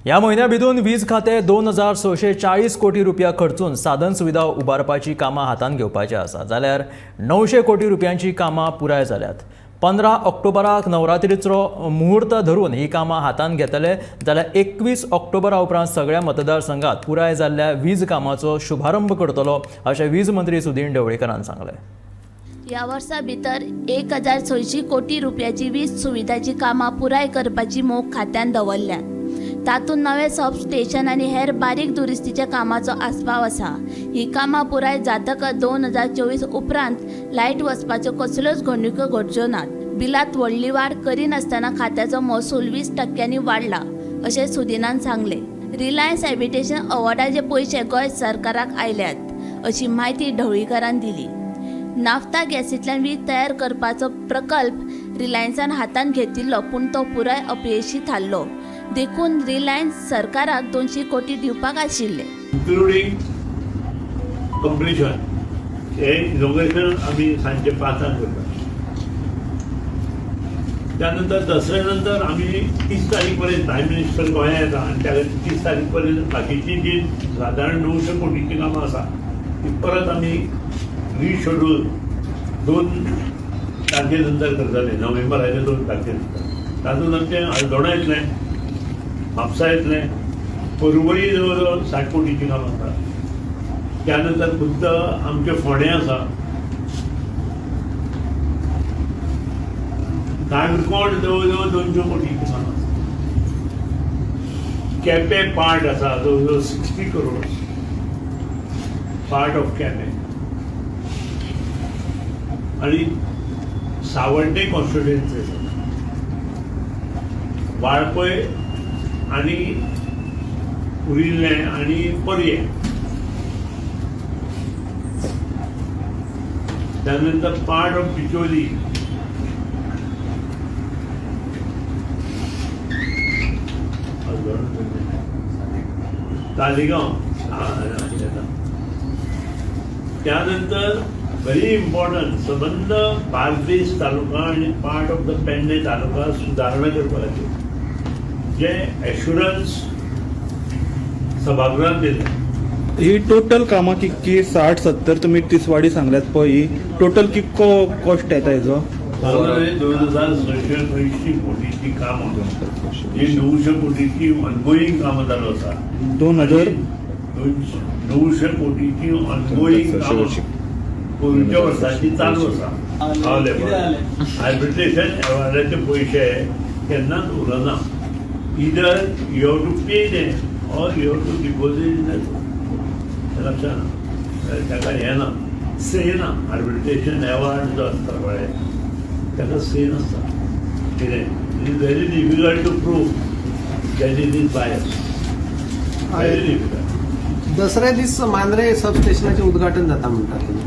ह्या म्हयन्या भितून वीज खातें 2640 कोटी रुपया खर्चून साधन सुविधा उबारपाची कामां हातांत घेवपाची आसा, जाल्यार 900 कोटी रुपयांची कामां पुराय जाल्यात. 15 ऑक्टोबराक नवरात्रीचो मुहूर्त धरून ही कामां हातांत घेतले जाल्यार 21 ऑक्टोबरा उपरांत सगळ्या मतदारसंघात पुराय जाल्ल्या वीज कामाचो शुभारंभ करतलो अशें वीज मंत्री सुदीन ढवळीकरान सांगलें. ह्या वर्सा भितर 1600 कोटी रुपयाची वीज सुविधाची कामां पुराय करपाची मोख खात्यान दवरल्या. तातूंत नवे सब स्टेशन आनी हेर बारीक दुरुस्तीच्या कामाचो आस्पाव आसा. ही कामां पुराय जातकच 2024 उपरांत लायट वचपाच्यो कसल्योच घडणुको घडच्यो नात. बिलात व्हडली वाड करिनासतना खात्याचो महसूल 20% वाडला अशें सुदिनान सांगलें. रिलायन्स हॅबिटेशन अवॉर्डाचे पयशे गोंय सरकाराक आयल्यात अशी म्हायती ढवळीकारान दिली. नाफ्ता गॅसींतल्यान वीज तयार करपाचो प्रकल्प रिलायन्सान हातांत घेतिल्लो, पूण तो पुराय अपयशी थारलो. देखून रिलायन्स सरकाराक 200 कोटी दिवपाक आशिल्ले. इन्क्लुडींग कंप्लिशन हे इनॉग्रेशन आमी सांजचे 5 करता. त्यानंतर दसऱ्या नंतर आमी 30 तारीख पर्यंत प्रायम मिनिस्टर गोंया येता आनी त्या खातीर 30 तारीख पर्यंत बाकीची जी सादारण 900 कोटीची कामां आसा ती परत आमी रिशेड्यूल 2 तारखे नंतर करतले, नोव्हेंबराच्या 2 तारखे नंतर. तातूंत आमचें हळदोणा येतलें, म्हापसा येतलें, पर्वरी जवळ जवळ 60 कोटीची कामां आसा. त्यानंतर खुद्द आमचें फोंडें आसा, काणकोण जवळ जवळ 200 कोटीची कामां आसा. केपें पार्ट आसा जवळ जवळ 60 करोड पार्ट ऑफ केपें, आनी सावड्डें कॉन्स्टिट्युएन्सी आसा, वाळपय आनी उरिल्लें आनी पर्यें. त्यानंतर पार्ट ऑफ बिचोली, तालिगांव. त्यानंतर व्हेरी इम्पॉर्टंट सबंद बार्देस तालुका आनी part of the Pedne taluka सुदारणा करपा खातीर जे एश्युरन्स सभागृहात दिलें. ही टोटल कामां कितकी 60-70 तुमी तिसवाडी सांगल्यात पळय, ही टोटल कितको कॉस्ट येता हेजो? 2680 कोटीची कामां ही 900 कोटीची ऑनगोईंग कामां चालू आसा. 2000 900 कोटीची ऑनगोईंग कामां पोरूच्या वर्साची चालू आसा. आर्बिट्रेशन अवॉर्डाचे पयशे केन्नाच उरना. Either you have to pay them or you have to deposit in. लक्षात ताका हें ना, से ना. आर्बिट्रेशन अवॉर्ड जो आसता पळय ताका से नासता. कितें, it is very difficult to prove that it is bias, very difficult. दसऱ्या दीस मांद्रे सब स्टेशनाचें उद्घाटन जाता म्हणटा तुमी.